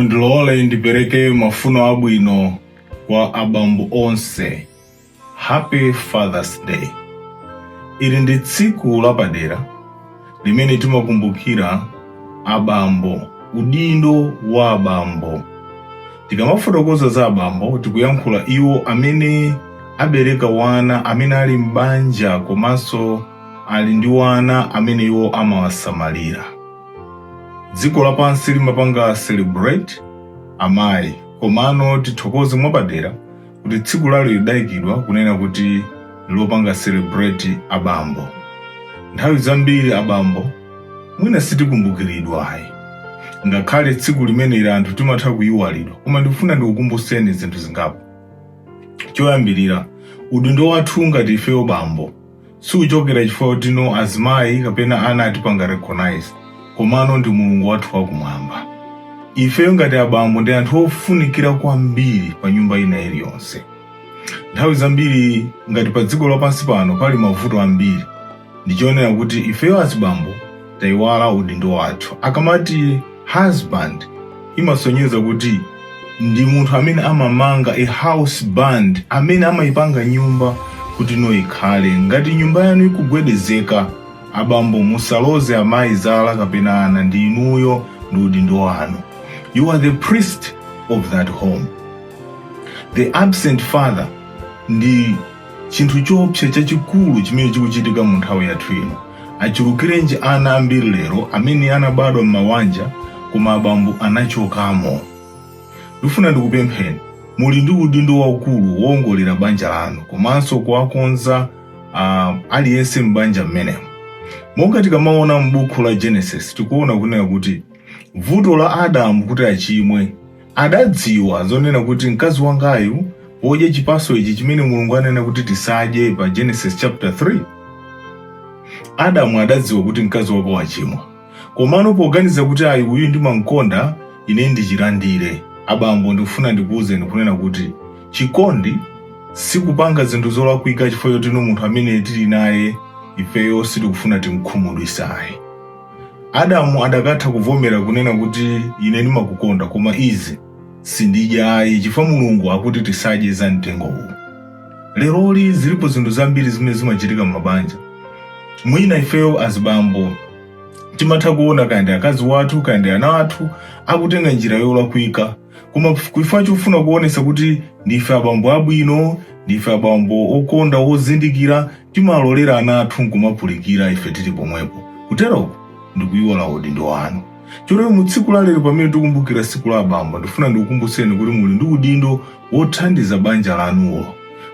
Mundilole ndipereke mafuno abwino kwa abambo onse. Happy Father's Day. Ili ndi tsiku lapadera limene timakumbukira abambo, udindo wa abambo. Tikamafotokoza za abambo, tikuyankhula iwo amene abereka wana, amene ali m'banja komanso ali ndi wana amene iwo amawasamalira. Dziko lapansi limapanga celebrate amayi, komano tithokoze mwapadera kuti tsiku lalo lidayikidwa kunena kuti lopanga celebrate abambo. Nthawi zambiri abambo mwina sitikumbukiridwa ayi, ngakhale tsiku limeneli anthu timatha kuyiwalidwa, koma ndikufuna ndikukumbuseni zinthu zingapo. Choyambirira, udindo wathu ngati ifeyo bambo siuchokera chifukwa kuti no azimayi kapena ana atipanga recognize, komano ndi Mulungu wathu wakumwamba. Ifeyo ngati abambo ndi anthu ofunikira kwambiri pa nyumba ina iliyonse. Nthawi zambiri ngati pa dziko lapansi pano pali mavuto ambiri, ndichionera kuti ifeyo azibambo tayiwala udindo wathu. Akamati husband, imasonyeza kuti ndi munthu amene amamanga a house band, amene amayipanga nyumba kuti no ikhale. Ngati nyumba yanu ikugwedezeka, abambo, musaloze amayi zala kapena ana, ndi inuyo, ndi udindo wanu. You are the priest of that home. The absent father ndi chinthu choopsa chachikulu chimene chikuchitika mu nthawi yathu ino. Achulukirenji ana ambiri lero amene anabadwa m'mabanja koma abambo anachokamo. Ndifuna ndikupempheni, muli ndi udindo waukulu wowongolera banja lanu komanso kuwakonza aliyense m'banja mmenemo. Monga tikamaona m'buku la Genesis, tikuona kunena kuti vuto la Adamu kuti achimwe, adadziwa zonena kuti mkazi wangayu podya chipaso ichi chimene Mulungu anena kuti tisadye pa Genesis chapter 3, Adamu adadziwa kuti mkazi wake wachimwa, komano poganiza kuti ayi, uyu ndimamkonda, ine ndichilandire. Abambo, ndikufuna ndikuwuzeni kunena kuti chikondi sikupanga zinthu zolakwika chifukwa choti no munthu amene tili naye ifeyo sitikufuna timkhumudwise ayi. Adamu adakatha kuvomera kunena kuti ine ndimakukonda, koma izi sindidya ayi chifukwa Mulungu akuti tisadye za mtengo uwu. Leroli zilipo zinthu zambiri zimene zimachitika m'mabanja. Mwina ifeyo azibambo timatha kuona kaya ndi akazi wathu, kaya ndi ana athu akutenga njira yolakwika, koma chifukwa chofuna kuonesa kuti ndife abambo abwino, ndife abambo okonda, ozindikira, timalolera ana athu nkumapulikira ife tili pomwepo. Kuteroko ndikuyiwala udindo wanu. Chotero mu tsiku la lero, pamene tikumbukira tsiku la abambo, ndifuna ndikukumbutseni kuti muli ndi udindo wothandiza banja lanulo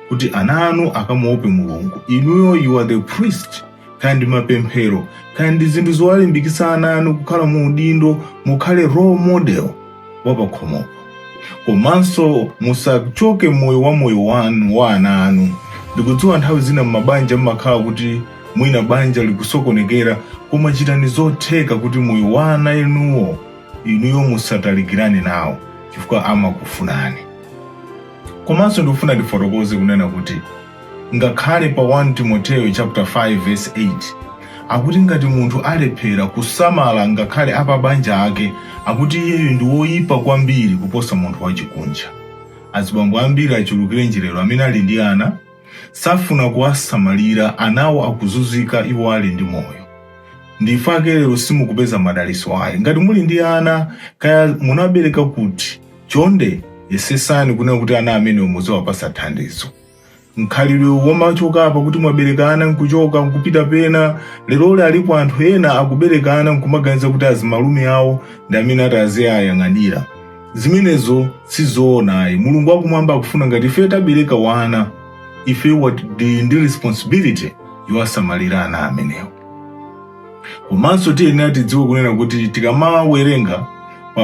kuti ana anu akamuope Mulungu. Inuyo, you are the priest. Kaya ndi mapemphero, kaya ndi zinthu zowalimbikitsa ana anu kukhala mu udindo, mukhale role model wapakhomopo. Komanso musachoke moyo wa moyo wanu wa ana anu. Ndikudziwa nthawi zina m'mabanja mmakhala kuti mwina banja likusokonekera, koma chitani zotheka kuti moyo wa ana enuwo inuyo musatalikirane nawo, chifukwa amakufunani. Komanso ndikufuna ndifotokoze kunena kuti ngakhale pa 1 Timoteo chapter 5 verse 8 akuti ngati munthu alephera kusamala ngakhale apa banja ake, akuti iyeyo ndi woyipa kwambiri kuposa munthu wachikunja. Azibambo ambiri achulukirenji lero amene ali ndi ana safuna kuwasamalira anawo, akuzunzika iwo ali ndi moyo. Ndifake lero simukupeza madalitso ayi. Ngati muli ndi ana, kaya munabereka kuti, chonde yesesani kunena kuti ana amenewo muziwapasa thandizo. Mkhalidwe womachoka apa kuti mwabereka ana nkuchoka nkupita pena, leroli alipo anthu ena akubereka ana nkumaganiza kuti azimalume awo ndi amene ati aziyayang'anira. Zimenezo sizoona ayi. Mulungu wakumwamba akufuna ngati ife tabereka wana, ife ndi responsibility yowasamalira ana amenewo. Komanso tiyenera tidziwe kunena kuti tikamawerenga pa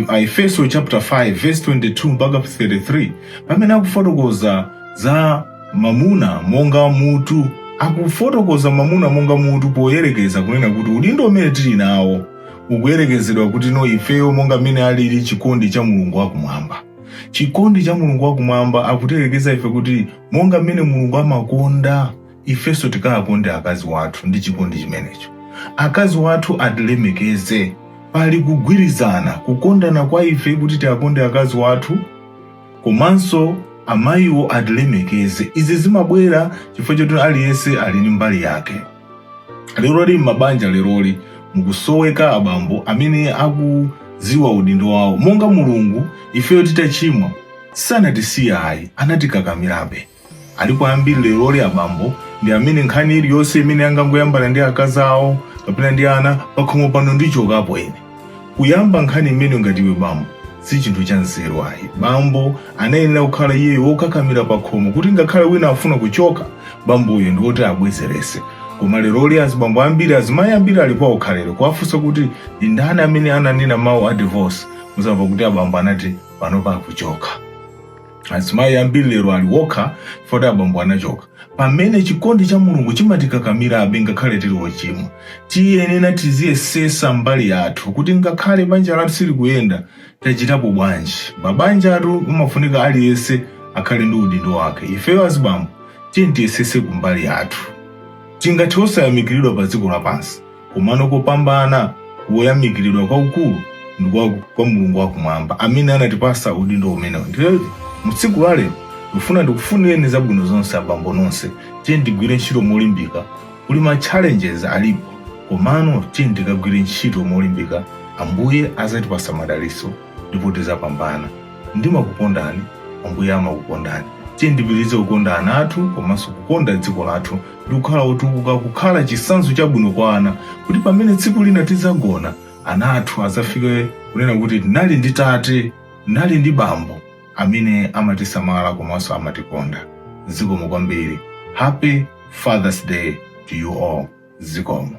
Aefeso chapter 5 verse 22 mpaka 33, pamene akufotokoza za mamuna monga mutu, akufotokoza mamuna monga mutu poyerekeza kunena kuti udindo umene tili nawo ukuyerekezedwa kuti no ifeyo monga mmene alili chikondi cha Mulungu wakumwamba. Chikondi cha Mulungu wakumwamba akutiyerekeza ife kuti monga mmene Mulungu amakonda, ifenso tikawakonde akazi wathu ndi chikondi chimenecho. Akazi wathu atilemekeze. Pali kugwirizana, kukondana kwa ife kuti tiakonde akazi wathu, komanso amayiwo atilemekeze. Izi zimabwera chifukwa choti aliyense ali ndi mbali yake. Leroli m'mabanja leroli mukusoweka abambo amene akudziwa udindo wawo. Monga Mulungu, ifeyo titachimwa sanatisiya ayi, anatikakamirabe. Alipo ambiri leroli abambo ndi amene nkhani iliyonse imene angangoyambana ndi akazi awo kapena ndi ana, "Pakhomo pano ndichokapo ine." Kuyamba nkhani imeneyo ngati iwe bambo si chinthu cha nzeru ayi. Bambo anayenera kukhala iyeyo wokakamira pakhomo, kuti ngakhale wina afuna kuchoka, bamboyo ndi woti abwezerese. Koma leroli azibambo ambiri, azimayi ambiri alipo okhalero, kuwafunsa kuti ndi ndani amene ananena mawu a divorce, muzamva kuti abambo anati pano pakuchoka. Azimayi ambiri lero ali wokha chifukwa abambo anachoka, pamene chikondi cha Mulungu chimatikakamirabe ngakhale tili wochimwa. Tiyenera tiziyesesa mbali yathu kuti ngakhale banja lathu silikuyenda, tachitapo bwanji? Mabanja athu umafunika aliyense akhale ndi udindo wake. Ifeyo azibambo, tiye tiyesese kumbali yathu. Tingathe osayamikiridwa pa dziko lapansi, komano kopambana woyamikiridwa kwakukulu ndi kwa Mulungu wakumwamba amene anatipasa udindo umenewo. Ndiye mu tsiku la lero ndikufuna ndikufunireni zabwino zonse abambo nonse. Tiye tigwire ntchito molimbika. Kuli ma challenges alipo, komano tiye tikagwire ntchito molimbika. Ambuye azatipasa madalitso ndipo tizapambana. Ndimakukondani, Ambuye amakukondani. Tiye ndipitirize kukonda ana athu komanso kukonda dziko lathu ndi kukhala otukuka, kukhala chitsanzo chabwino kwa ana, kuti pamene tsiku lina tidzagona, ana athu adzafike kunena kuti tinali ndi tate, tinali ndi bambo amene amatisamala komanso amatikonda. Zikomo kwambiri. Happy Father's Day to you all. Zikomo.